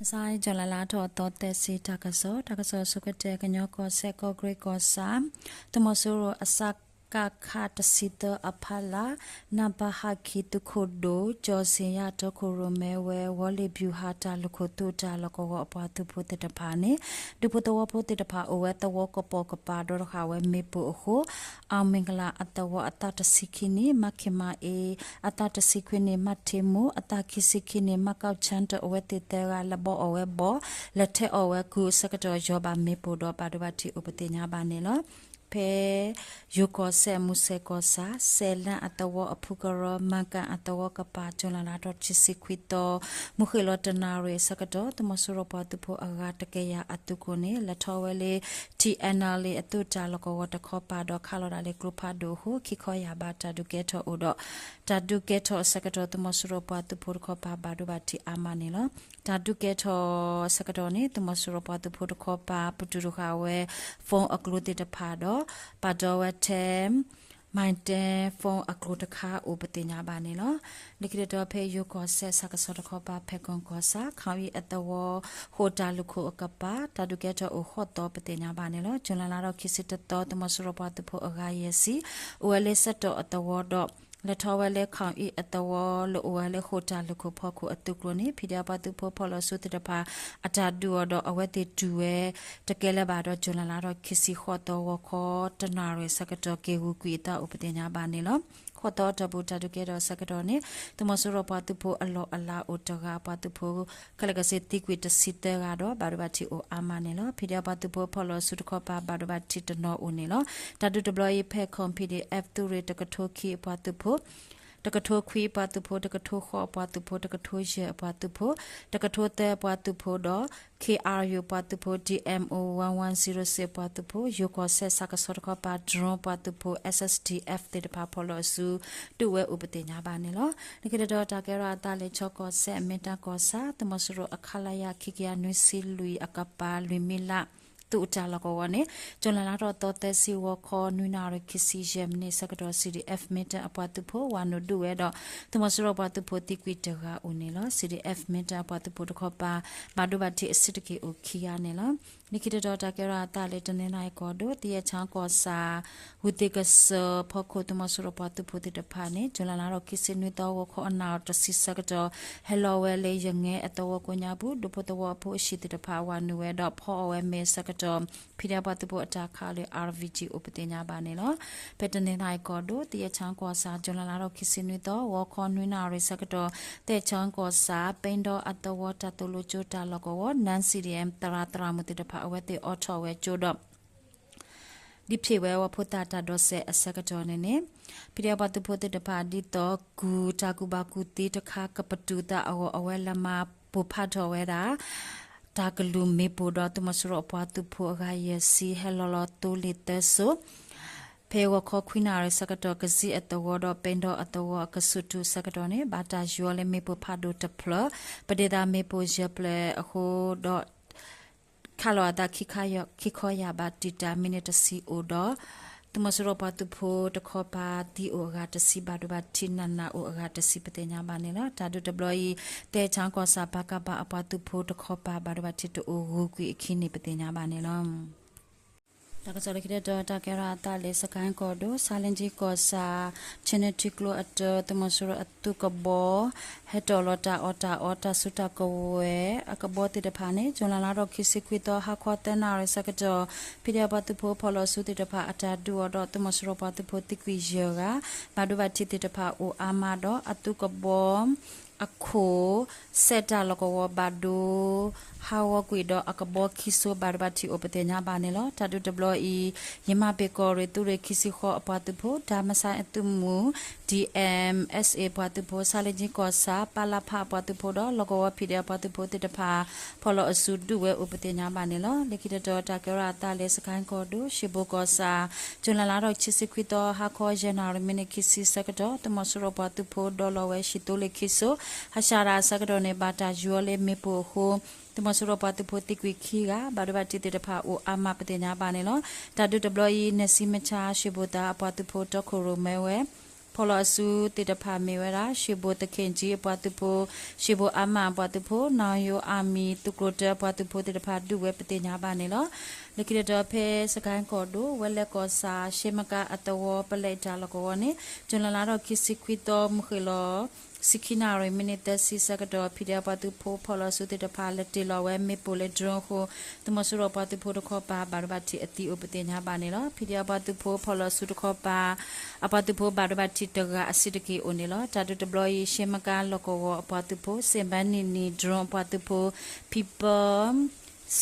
မဆါ ဇူလိုင်လ အထီၣ်အသီသၢဆံ တၢ်ကစီၣ်, တၢ်ကစီၣ်အဆိကတၢၢ် ကညီကီၢ်စဲၣ် ကီၢ်ကရ့ၣ်ကီၢ်ဆၣ် သုးမီၤစိရိၤအ စကခ တဆံသၢအဖီလာ် နဘၣ်ဟးခံသုးခိၣ်ဒိၣ် ကၠီၤစ့ၣ်ယၣ် တီခိၣ်ရိၣ်မဲဝဲ ဝီၤလ့ၣ်ဘျူၤဟးတၢ်လုၢ်ခိၣ်သုးတၢ်လီၢ်ကဝီၤအပှၤသုးဖိသ့ၣ်တဖၣ်န့ၣ် ဒူဖိသဝီဖိသ့ၣ်တဖၣ် အိၣ်ဝဲသဝီကပိာ်ကပၤဒီးတဃာ်ဝဲမ့ၣ်ပိၢ်အဃိ အောင်မင်္ဂလာ အသဝီအသးတဆံခံနံၣ် မၣ်ခ့မါအ့, အသးတဆံခွံနံၣ် မၣ်ထ့မိၢ်, အသးခံဆံခံနံၣ် မၣ်ကီၣ်ဆၣ်တၢ် အဝဲသ့ၣ်သၢဂၤ လဲၤဘီအီၣ်ဝဲဘီ လဲၤထဲးအီၣ်ဝဲကုၢ်အဆၢကတီၢ် ယီၤဘၣ်မ့ၣ်ပိၢ်ဒီး ဘၣ်ဒိဘၣ်ထံးအိၣ်ပသ့ၣ်ညါဘၣ်န့ၣ်လီၤ. ဖဲ ယိၤကီၢ်စဲၣ် မူစဲၣ်ကီၢ်ဆၣ် စဲးလၣ်အသဝီအဖုကရၢ မၤကၣ်အသဝီကပၤ ဇူလိုင်လ အထီၣ်တဆံခွံသီ မုၢ်ဃ့ၢ်လီၤတနၣ်ရံၣ်အဆၢကတီၢ် သုးမီၤစိရိၤပှၤသုးဖိအဂၤတကယၤအသုးကျိၤန့ၣ် လဲၤထီၣ်ဝဲလၢ ထံၣ်အဲၣ်နဲၣ်လ့ၣ် အသုးတၢ်လီၢ်ကဝီၤတခီပၤဒီး ခးလီၤဒၣ်လၢကျိဖးဒိၣ်အဃိ ခံခီယၢ်ဘးတၢ်ဒုးကဲထီၣ်အိၣ်ဒီး တၢ်ဒုးကဲထီၣ်အဆၢကတီၢ် သုးမီၤစိရိၤပှၤသုးဖိတခီပၤ ဘၣ်ဒိဘၣ်ထံးအါမးန့ၣ်လီၤ. တၢ်ဒုးကဲထီၣ်အဆၢကတီၢ်န့ၣ် သုးမီၤစိရိၤပှၤသုးဖိတခီပၤ ပတုာ်တဃာ်ဝဲ phone အကျိၤသ့ၣ်တဖၣ်ဒီး ပာ်တီဝဲထဲ Mytel phone အကျိၤတခါအိၣ်ပသ့ၣ်ညါဘၣ်န့ၣ်လီၤ. လၢခံတတီၤဖဲယိၤကီၢ်စဲၣ် ဆၣ်ကဆီတခီပၤ ဖဲကီၢ်ကီၢ်ဆၣ် ခီအံၤအသဝီ ဃိာ်တၢ်လုၢ်ခိၣ်အကပၤ တၢ်ဒုးကဲထီၣ်အိၣ်ဃိးသီပသ့ၣ်ညါဘၣ်န့ၣ်လီၤ. ဇူလိုင်လ အထီၣ်ခံဆံတသီ သုးမီၤစိရိၤပှၤသုးဖိအဂၤယဲၢ်ဆံ အိၣ်ဝဲလၢစဲတီၣ်အသဝီဒီး လဲၤထီၣ်ဝဲလၢခီအံၤအသဝီ လၢအိၣ်ဝဲလၢဃိာ်တၢ်လုၢ်ခိၣ်ဖီခိၣ်အသုးကျိၤန့ၣ် ဖံးဒဲးပှၤသုးဖိဖီၣ်လီၤဆူသ့ၣ်တဖၣ် အတၢ်ဒုးအီၤဒီး အဝဲသ့ၣ်တုၤဝဲ တကဲလၢၤဘၣ်ဒီး ဇူလိုင်လ အထီၣ်ခံဆံဃိးသီ ဂီၤခီတနၣ်ရံၣ်အဆၢကတီၢ် က့ၤဂုာ်ကွံာ်အသးအိၣ်ပသ့ၣ်ညါဘၣ်န့ၣ်လီၤ. ဃိးသီအတီၢ်ပူၤ တၢ်ဒုးကဲထီၣ်အဆၢကတီၢ်န့ၣ် သုးမီၤစိရိၤပှၤသုးဖိအလီၢ်အလၤအိၣ်တဂၤ ပှၤသုးဖိ ခဲလၢာ်ခဲဆ့သံကွံာ်တဆံသၢဂၤဒီး ဘၣ်ဒိဘၣ်ထံးအိၣ်အါမးန့ၣ်လီၤ. ဖံးဒဲးပှၤသုးဖိဖီၣ်လီၤဆူတခီပၤ ဘၣ်ဒိဘၣ်ထံးတနီၤအိၣ်န့ၣ်လီၤ. တၢ်ဒုးတဘျီအံၤ ဖဲခီ PDF သုးရ့ၣ် တကထိခံအပှၤသုးဖိ တကထိခွံအပှၤသုးဖိ တကထိဃိးအပှၤသုးဖိ တကထိယဲၢ်အပှၤသုးဖိ တကထိသၢအပှၤသုးဖိဒီး ခ့ၣ်အၣ်ယူၣ် ပှၤသုးဖိ ဒီး MO one one zero six ပှၤသုးဖိ ယိၤကီၢ်စဲၣ် ဆၣ်ကဆီတခီပၤ drone ပှၤသုးဖိ SSDF သ့ၣ်တဖၣ်ဖီၣ်လီၤအစု ဒုးဝဲအိၣ်ပသ့ၣ်ညါဘၣ်န့ၣ်လီၤ. လၢခံတတီၤ တၢ်ကဲထီၣ်အသးလၢ ခၠီကီၢ်စဲၣ် မ့ၢ်တၢ်ကီၢ်ဆၣ် သုးမီၤစိရိၤအ ခလရ ခံကယၤနွံဆံလွံၢ်အကပၤ လွံၢ်မံလး သုးတၢ်လီၢ်ကဝီၤန့ၣ် ဇူလိုင်လ အထီၣ်သီသၢဆံ ဂီၤခီ နွံနၣ်ရံၣ်ခံဆံယဲၢ်မံးနံးအဆၢကတီၢ် CDF မ့ၢ်တၢ်အပှၤသုးဖိ ဝၤနုာ်ဒုးဝဲဒီး သုးမီၤစိရိၤပှၤသုးဖိသံကွံာ်တဂၤအိၣ်န့ၣ်လီၤ. CDF မ့ၢ်တၢ်အပှၤသုးဖိတခီပၤ ဘၣ်ဒိဘၣ်ထံးအဆံးတက့ၢ်အိၣ်ခံဂၤန့ၣ်လီၤ. လၢခံတတီၤ တၢ်ကဲထီၣ်အသးလၢ တနီသရံၣ်ကီၢ်ဒိၣ် သယဲၣ်ချီကီၢ်ဆၣ် ဝူၤသ့ၣ်ကစၢၢ်ဖီခိၣ် သုးမီၤစိရိၤပှၤသုးဖိသ့ၣ်တဖၣ်န့ၣ် ဇူလိုင်လ အထီၣ်ခံဆံနွံသီ ဂီၤခီအနၣ်ရံၣ်တဆံအဆၢကတီၢ် ဟဲလီၤဝဲလၢယငဲအသဝီကိးညါပူၤ ဒူဖိသဝီအဖိအဟံၣ်သ့ၣ်တဖၣ် ဝၤနုာ်ဝဲဒီးဖီအီၣ်ဝဲမ့ၤအဆၢကတီၢ် ဖံးဒဲးပှၤသုးဖိအတၢ်ခးလၢ RPG အိၣ်ပသ့ၣ်ညါဘၣ်န့ၣ်လီၤ. ဖဲတနီသရံၣ်ကီၢ်ဒိၣ် သယဲၣ်ချီကီၢ်ဆၣ် ဇူလိုင်လ အထီၣ်ခံဆံနွံသီ ဂီၤခီနွံနၣ်ရံၣ်အဆၢကတီၢ် သယဲၣ်ချီကီၢ်ဆၣ် ပ့ဒီအသဝီတၢ်သိၣ်လိကၠိတၢ်လီၢ်ကဝီၤ Non-CDM သရၣ်သရၣ်မုၣ်သ့ၣ်တဖၣ် အဝဲသ့ၣ်အိးထီၣ်ဝဲကၠိဒီး ဒုးဖျိးဝဲဝီၤဖိသၣ်တၢ်ဒိးစဲးအဆၢကတီၢ်န့ၣ်န့ၣ် ဖံးဒဲးပှၤသုးဖိသ့ၣ်တဖၣ် ဒ်သိးကူၣ်တၢ်ကူၣ်ဘၣ်ကူၣ်သ့တခါ ကပတုာ်သးအဂီၢ် အဝဲလဲၤမၤပိၢ်ဖးထီၣ်ဝဲဒၣ် တၢ်ကလုၢ်မ့ၣ်ပိၢ်ဒီး သုးမီၤစိရိၤအပှၤသုးဖိအဂၤယဲၢ်ဆံ ဟဲလီၤလီၤသိလ့ၣ်သၢစိ ဖဲဂီၤခီခွံနၣ်ရံၣ်အဆၢကတီၢ် ကစံၣ်အသဝီဒီး ပ့ဒီအသဝီအကဆူးထူအဆၢကတီၢ်န့ၣ် ဘၣ်တၢ်ယူၤအီၤလၢမ့ၣ်ပိၢ်ဖးဒိၣ်တဖျၢၣ် ပဒ့သးမ့ၣ်ပိၢ်ယဲၢ်ဖျၢၣ်အဃိဒီး ခးလီၤအသးခံခီယၢ်ဘး တုၤတၢ်မံးနံးတဆံအိၣ်ဒီး သုးမီၤစိရိၤပှၤသုးဖိတခီပၤ သံအိၣ်အဂၤတဆံ ဘၣ်ဒိဘၣ်ထံးနးနးအိၣ်အဂၤတဆံ ပသ့ၣ်ညါဘၣ်န့ၣ်လီၤ. တၢ်ဒုးတဘျီအံၤ သဲချီကီၢ်ဆၣ် ပကဖ အပှၤသုးဖိတခီပၤ ဘၣ်ဒိဘၣ်ထံးတအိၣ် ဂုၤကွံာ်အခံန့ၣ် ပသ့ၣ်ညါဘၣ်န့ၣ်လီၤ. တၢ်ကစီၣ်လၢခံတတီၤ တၢ်ကဲထီၣ်အသးလၢ စကဲၣ်ကီၢ်ဒိၣ် ဆါလ့ကၠံကီၢ်ဆၣ် ဆ့ၣ်နီၤထံကျိအတၢ သုးမီၤစိရိၤအသုးကဘီ ဟဲတီၢ်လီၤတၢ်အီၣ်တၢ်အီ တၢ်စုတၢ်ကဝဲၤ အကဘီသ့ၣ်တဖၣ်န့ၣ် ဇူလိုင်လ အထီၣ်ခံဆံခွံသီ ဟါခီသၢနၣ်ရံၣ်အဆၢကတီၢ် ဖံးဒဲးပှၤသုးဖိဖီၣ်လီၤဆူသ့ၣ်တဖၣ် အတၢ်ဒုးအီၤဒီး သုးမီၤစိရိၤပှၤသုးဖိသံကွံာ်ယဲၢ်ဂၤ ဘၣ်ဒိဘၣ်ထံးသ့ၣ်တဖၣ်အိၣ်အါမးဒီး အသုးကဘီ အခိၣ် စဲးတၢ်လီၢ်ကဝီၤဘၣ်ဒိ ဟးဂီၤကွံာ်ဒီး အကဘီခံစိ ဘၣ်ဒိဘၣ်ထံးအိၣ်ပသ့ၣ်ညါဘၣ်န့ၣ်လီၤ. တၢ်ဒုးတဘျီအံၤ ယမၤပ့ၤကီၢ်ရ့ၣ်သုးရ့ၣ်ခံဆံဃိးအပှၤသုးဖိ ဓာတ်မဆိုင်အသုးမုၢ် DMSA ပှၤသုးဖိ ဆါလ့ကၠံကီၢ်ဆၣ် ပလဖ အပှၤသုးဖိဒီး လီၢ်ကဝီၤ ဖံးဒဲး အပှၤသုးဖိသ့ၣ်တဖၣ် ဖီၣ်လီၤအစုဒုးဝဲအိၣ်ပသ့ၣ်ညါဘၣ်န့ၣ်လီၤ. လၢခံတတီၤ တၢ်ကဲထီၣ်အသးလၢ စကဲၣ်ကီၢ်ဒိၣ် ရှ့ဘိၣ်ကီၢ်ဆၣ် ဇူလိုင်လ အထီၣ်ခံဆံခွံသီ ဟါခီယဲၢ်နၣ်ရံၣ်မံးနံးခံဆံအဆၢကတီၢ် သုးမီၤစိရိၤပှၤသုးဖိဒိးလီၤဝဲ ဟံၣ်သိလ့ၣ်ခံစိ ဟးရှးတၢ်အဆၢကတီၢ်န့ၣ် ဘၣ်တၢ်ယူၤအီၤလၢမ့ၣ်ပိၢ်အဃိ သုးမီၤစိရိၤပှၤသုးဖိသံကွံာ်ခံဂၤ ဘၣ်ဒိဘၣ်ထံးသ့ၣ်တဖၣ်အိၣ်အါမးပသ့ၣ်ညါဘၣ်န့ၣ်လီၤ. တၢ်ဒုးတဘျီအံၤ နစံမဆါ ရှ့ဘိၣ်သၣ်အပှၤသုးဖိတီခိၣ်ရိၣ်မဲဝဲ ဖ ဖီၣ်လီၤအစုသ့ၣ်တဖၣ်မ့ၢ်ဝဲဒၣ် ရှ့ဘိၣ်သခ့ၣ်ကၠံအပှၤသုးဖိ, ရှ့ဘိၣ်အါမးအပှၤသုးဖိ, နၣ်ယိၤအမံၤ သုးကျိၤတၢအပှၤသုးဖိသ့ၣ်တဖၣ်ဒုးဝဲပသ့ၣ်ညါဘၣ်န့ၣ်လီၤ. လၢခံတတီၤဖဲစကဲၣ်ကီၢ်ဒိၣ် ဝဲလဲၣ်ကီၢ်ဆၣ် ရှဲမကါအသဝီ ပလဲတၢ်လီၢ်ကဝီၤန့ၣ် ကၠူၤလဲလါထီၣ်ခံဆံခွံသီ မုၢ်ဃ့ၢ်လီၤ ဆံခံနၣ်ရံၣ် မံးနံးသၢဆံဆၢကတီၢ် ဖံးဒဲး အပှၤသုးဖိဖီၣ်လီၤအစုသ့ၣ်တဖၣ် လဲၤတ့ၢ်လီၤဝဲမ့ၣ်ပိၢ်လၢ drone အဃိ သုးမီၤစိရိၤပှၤသုးဖိတခီပၤ ဘၣ်ဒိဘၣ်ထံးအသံအိၣ်ပသ့ၣ်ညါဘၣ်န့ၣ်လီၤ. ဖံးဒဲး အပှၤသုးဖိဖီၣ်လီၤအစုတခီပၤ အပှၤသုးဖိဘၣ်ဒိဘၣ်ထံးတဂၤအဆံးတက့ၢ်အိၣ်န့ၣ်လီၤ. တၢ်ဒုးတဘျီအံၤ ရှဲမကါလီၢ်ကဝီၤအပှၤသုးဖိ စ့ၣ်ဘၣ်နံၣ်နံၣ် drone အပှၤသုးဖိ People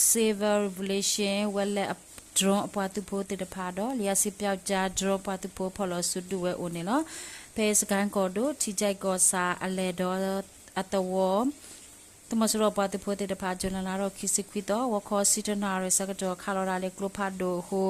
Civil Relation ဝဲလဲၣ် drone အပှၤသုးဖိသ့ၣ်တဖၣ်ဒီး လံာ်စံပျီကၠါ drone ပှၤသုးဖိဖီၣ်လီၤအစုဒုးဝဲအိၣ်န့ၣ်လီၤ. ဖဲစကဲၣ်ကီၢ်ဒိၣ် ထံကၠဲၣ်ကီၢ်ဆၣ်အလဲၢ်ဒီအသဝီ သုးမီၤစိရိၤပှၤသုးဖိသ့ၣ်တဖၣ် ကၠူၤလဲလါထီၣ်ခံဆံခွံသီ ဂီၤခီဆံတၢနၣ်ရံၣ်ဆၢကတီၢ် ခးလီၤတၢ်လၢကျိဖးဒိၣ်အဃိ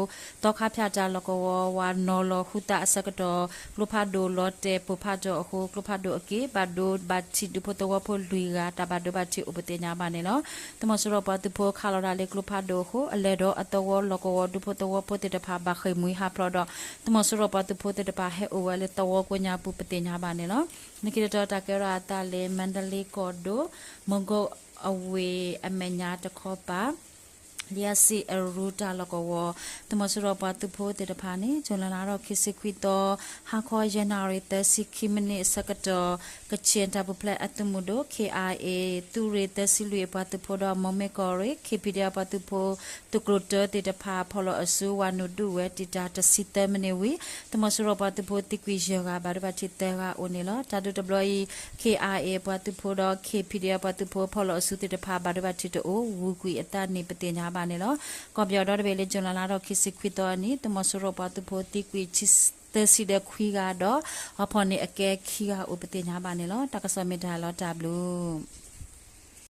သီခါဖၠၣ်တၢ်လီၢ်ကဝီၤ ဝၤနီၤလီၤဃုသးအဆၢကတီၢ် ကျိဖးဒိၣ်လီၤတဲာ်ပိၢ်ဖးထီၣ်အဃိ ကျိဖးဒိၣ်အက့ၢ် ဘၣ်ဒိဘၣ်ထံးဒူဖိသဝီဖိလွံၢ်ဂၤ တၢ်ဘၣ်ဒိဘၣ်ထံးအိၣ်ပသ့ၣ်ညါဘၣ်န့ၣ်လီၤ. သုးမီၤစိရိၤပှၤသုးဖိခးလီၤတၢ်လၢကျိဖးဒိၣ်အဃိ အလဲၢ်ဒီအသဝီလီၢ်ကဝီၤဒူဖိသဝီဖိသ့ၣ်တဖၣ် ဘၣ်ဃ့ၢ်မှံဟးဖျိးဒီး သုးမီၤစိရိၤပှၤသုးဖိသ့ၣ်တဖၣ်ဟဲအိၣ်ဝဲလၢသဝီကိးညါပူၤပသ့ၣ်ညါဘၣ်န့ၣ်လီၤ. လၢခံတတီၤတၢ်ကဲထီၣ်အသးလၢ မါဒလ့ကီၢ်ဒိၣ် မီကိၣ်အဝ့ၢ်အမဲာ်ညါတခီပၤ လံာ်စံအရူတၢ်လီၢ်ကဝီၤ သုးမီၤစိရိၤပှၤသုးဖိသ့ၣ်တဖၣ်န့ၣ် ကၠူၤလဲလါထီၣ်ခံဆံခွံသီ ဟါခီယဲၢ်နၣ်ရံၣ်သၢဆံခံမံးနံးအဆၢကတီၢ် ကခ့ၣ်တၢ်ပူၤဖျဲးအသုးမုၢ်ဒိၣ် ခ့ၣ်အါအ့ၣ် သုးရ့ၣ်သၢဆံလွံၢ်အပှၤသုးဖိဒီး မိၢ်မ့ၢ်ကီၢ်ရ့ၣ် ခ့ၣ်ဖံးဒဲးအပှၤသုးဖိ သုးကျိၤတၢသ့ၣ်တဖၣ် ဖီၣ်လီၤအစုဝၤနုာ်ဒုးဝဲတံာ်တာ်တဆံသၢမံးနံးဝံၤ သုးမီၤစိရိၤပှၤသုးဖိသံကွံာ်ယဲၢ်ဂၤ ဘၣ်ဒိဘၣ်ထံးသၢဂၤအိၣ်န့ၣ်လီၤ. တၢ်ဒုးတဘျီအံၤ ခ့ၣ်အါအ့ၣ်အပှၤသုးဖိဒီး ခ့ၣ်ဖံးဒဲး အပှၤသုးဖိဖီၣ်လီၤအစုသ့ၣ်တဖၣ် ဘၣ်ဒိဘၣ်ထံးတအိၣ် ဂုာ်ကွံာ်အသးန့ၣ် ပသ့ၣ်ညါဘၣ်န့ၣ်လီၤ. ကီၢ်ပယီၤဒီတဘ့ၣ်လၢ ကၠူၤလဲလါထီၣ်ခံဆံခွံသီအနံၤ သုးမီၤစိရိၤပှၤသုးဖိသံကွံာ်သၢဆံဒီးခွံဂၤဒီး ဟီၣ်ဖီၣ်န့ၢ်အကဲခံဂၤအိၣ်ပသ့ၣ်ညါဘၣ်န့ၣ်လီၤ. တၢ်ကစီၣ်မ့ၢ်တၢ်လီၤတၢ်ဘျုး